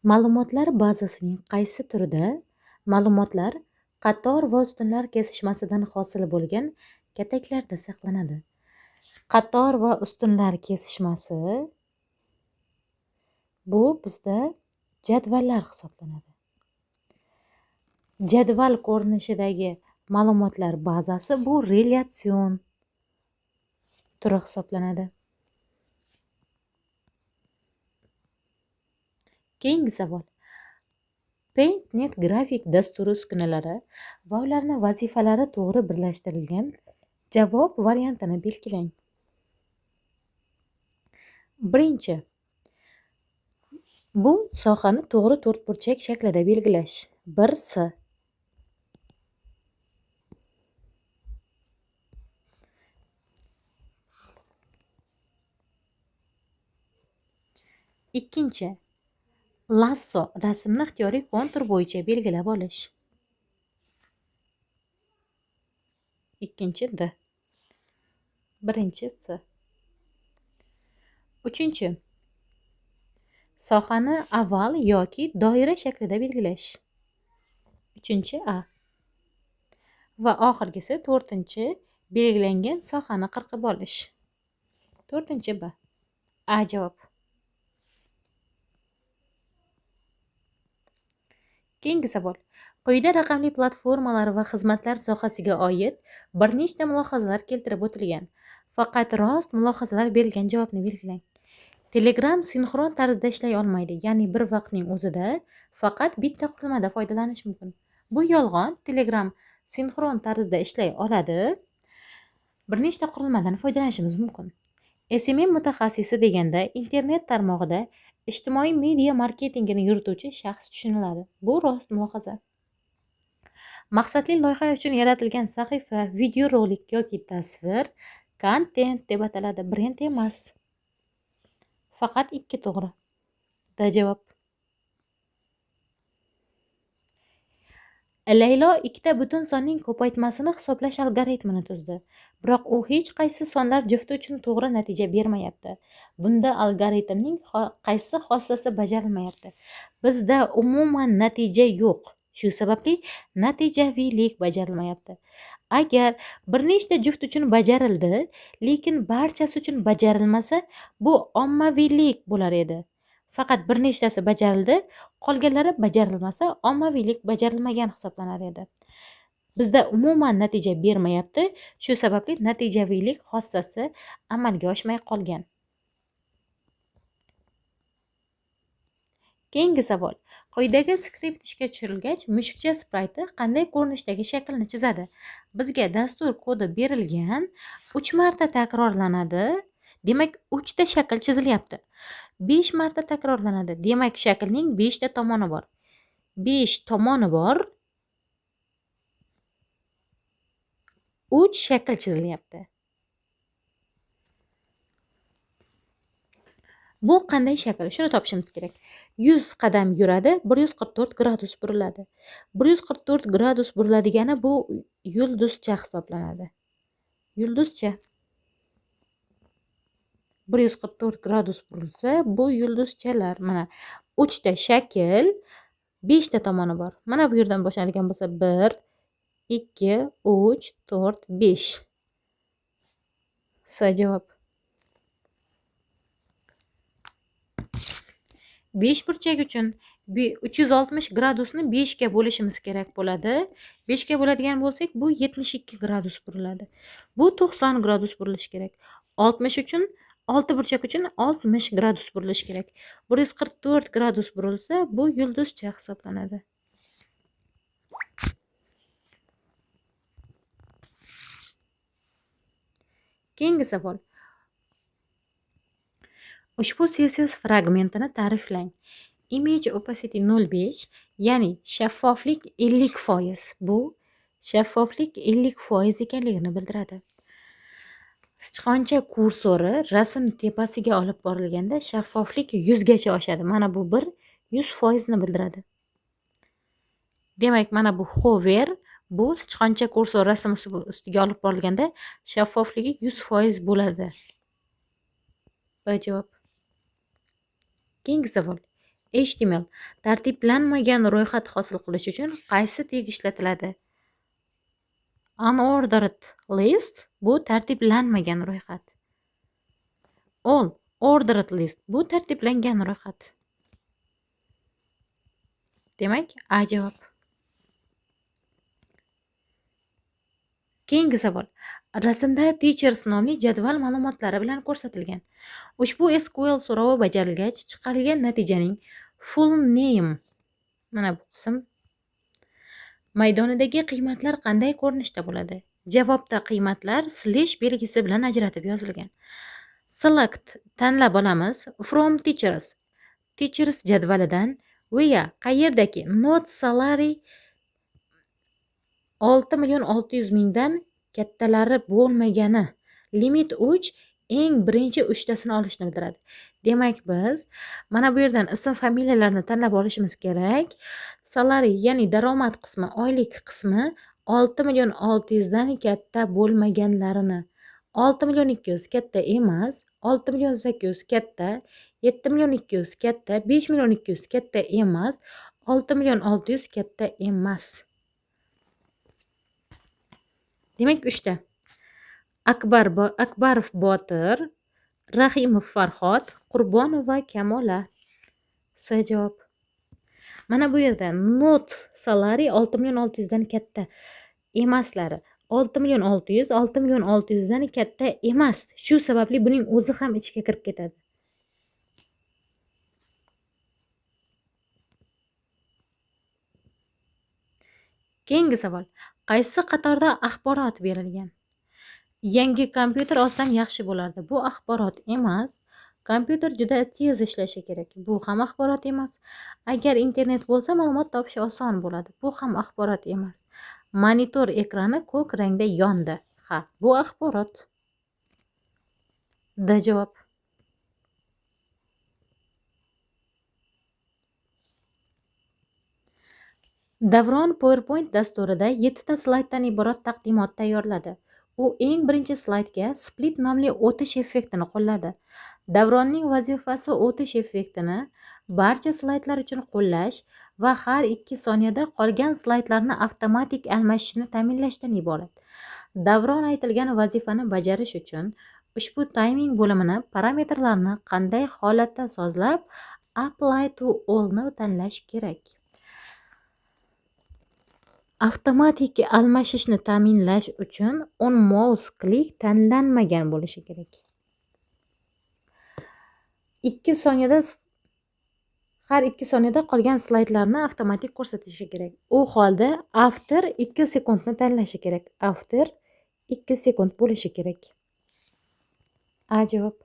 Ma'lumotlar bazasining qaysi turida ma'lumotlar qator va ustunlar kesishmasidan hosil bo'lgan kataklarda saqlanadi? Qator va ustunlar kesishmasi bu bizda jadvallar hisoblanadi. Jadval ko'rinishidagi ma'lumotlar bazasi bu relatsion turi hisoblanadi. Keyingi savol. PaintNet grafik dasturi uskunalari va ularning vazifalari to'g'ri birlashtirilgan javob variantini belgilang. Birinchi. Bu sohani to'g'ri to'rtburchak shaklida belgilash. 1C. Ikkinchi. Lasso rasmni ixtiyoriy kontur bo'yicha belgilab olish. Ikkinchi D. Birinchi C. Uchinchi. Sohani oval yoki doira shaklida belgilash. Uchinchi A. Va oxirgisi to'rtinchi belgilangan sohani qirqib olish. To'rtinchi B. A javob. Keyingi savol. Quyida raqamli platformalar va xizmatlar sohasiga oid bir nechta mulohazalar keltirib o'tilgan. Faqat rost mulohazalar berilgan javobni belgilang. Telegram sinxron tarzda ishlay olmaydi, ya'ni bir vaqtning o'zida faqat bitta qurilmada foydalanish mumkin. Bu yolg'on. Telegram sinxron tarzda ishlay oladi. Bir nechta qurilmadan foydalanishimiz mumkin. SMM mutaxassisi deganda internet tarmog'ida ijtimoiy media marketingini yurituvchi shaxs tushuniladi. Bu rost mulohaza. Maqsadli loyiha uchun yaratilgan sahifa, videorolik yoki tasvir kontent deb ataladi, brend emas. Faqat 2 to'g'ri. D javob. Laylo ikkita butun sonning ko'paytmasini hisoblash algoritmini tuzdi. Biroq u hech qaysi sonlar jufti uchun to'g'ri natija bermayapti. Bunda algoritmning qaysi xossasi bajarilmayapti? Bizda umuman natija yo'q. Shu sababli natijaviylik bajarilmayapti. Agar bir nechta juft uchun bajarildi, lekin barchasi uchun bajarilmasa, bu ommaviylik bo'lar edi. Faqat bir nechtasi bajarildi, qolganlari bajarilmasa, ommaviylik bajarilmagan hisoblanar edi. Bizda umuman natija bermayapti, shu sababli natijaviylik xossasi amalga oshmay qolgan. Keyingi savol. Quyidagi skript ishga tushirilgach, mushukcha sprayti qanday ko'rinishdagi shaklni chizadi? Bizga dastur kodi berilgan, 3 marta takrorlanadi. Demak, 3 ta shakl chizilyapti. 5 marta takrorlanadi. Demak, shaklning 5 ta tomoni bor. 5 tomoni bor. 3 shakl chizilyapti. Bu qanday shakl? Shuni topishimiz kerak. 100 qadam yuradi, 144 gradus buriladi. 144 gradus buruladigani bu yulduzcha hisoblanadi. Yulduzcha. 144 gradus burilsa, bu yulduzchalar. Mana 3 ta shakl, 5 ta tomoni bor. Mana bu yerdan boshlanadigan bo'lsa 1, 2, 3, 4, 5. S javob. 5 burchak uchun 360 gradusni 5 ga bo'lishimiz kerak bo'ladi. 5 ga bo'ladigan bo'lsak, bu 72 gradus buriladi. Bu 90 gradus burilishi kerak. 60 uchun 6 burchak uchun 60 gradus burilishi kerak. 144 gradus burilsa, bu yulduzcha hisoblanadi. Keyingi savol. Ushbu CSS fragmentini ta'riflang. Image opacity 0.5, ya'ni shaffoflik 50%. Bu shaffoflik 50% ekanligini bildiradi. Sichqoncha kursori rasm tepasiga olib borilganda shaffoflik 100 gacha oshadi. Mana bu bir 100% ni bildiradi. Demak, mana bu hover, bu sichqoncha kursori rasm ustiga olib borilganda shaffofligi 100% bo'ladi. B javob. Keyingi savol. HTML tartiblanmagan ro'yxat hosil qilish uchun qaysi teg ishlatiladi? Unordered list bu tartiblanmagan ro'yxat. All ordered list bu tartiblangan ro'yxat. Demak, A javob. Keyingi savol. Rasmda teachers nomli jadval ma'lumotlari bilan ko'rsatilgan. Ushbu SQL so'rovi bajarilgach, chiqarilgan natijaning full name mana bu qism maydonidagi qiymatlar qanday ko'rinishda bo'ladi? Javobda qiymatlar slash belgisi bilan ajratib yozilgan. Select tanlab olamiz from teachers. Teachers jadvalidan where qayerdaki not salary 6 600 000 dan kattalari bo'lmagani, limit 3 eng birinchi uchtasini olishni bildiradi. Demak, biz mana bu yerdan ism familiyalarni tanlab olishimiz kerak. Salary, ya'ni daromad qismi, oylik qismi 6 600 000 dan katta bo'lmaganlarini. 6 200 000 katta emas, 6 800 000 katta, 7 200 000 katta, 5 200 000 katta emas, 6 600 000 katta emas. Demak, 3 ta. Akbarov Botir, Rahimov Farhod, Qurbonova Kamola. S javob. Mana bu yerda not salary 6 600 000 dan katta emaslari 6 600 000, 6 600 000 dan katta emas. Shu sababli buning o'zi ham ichiga kirib ketadi. Keyingi savol. Qaysi qatorda axborot berilgan? Yangi kompyuter olsam yaxshi bo'lardi. Bu axborot emas. Kompyuter juda tez ishlashi kerak. Bu ham axborot emas. Agar internet bo'lsa, ma'lumot topish oson bo'ladi. Bu ham axborot emas. Monitor ekrani ko'k rangda yondi. Ha, bu axborot. D javob. Davron PowerPoint dasturida 7 ta slayddan iborat taqdimot tayyorladi. U eng birinchi slaydga split nomli o'tish effektini qo'lladi. Davronning vazifasi o'tish effektini barcha slaydlar uchun qo'llash va har 2 soniyada qolgan slaydlarni avtomatik almashishni ta'minlashdan iborat. Davron aytilgan vazifani bajarish uchun ushbu timing bo'limini parametrlarni qanday holatda sozlab, Apply to all ni tanlash kerak? Avtomatik almashishni ta'minlash uchun on mouse click tanlanmagan bo'lishi kerak. 2 soniyada har 2 soniyada qolgan slaydlarni avtomatik ko'rsatishi kerak. U holda after 2 sekundni tanlashi kerak. After 2 sekund bo'lishi kerak. A javob.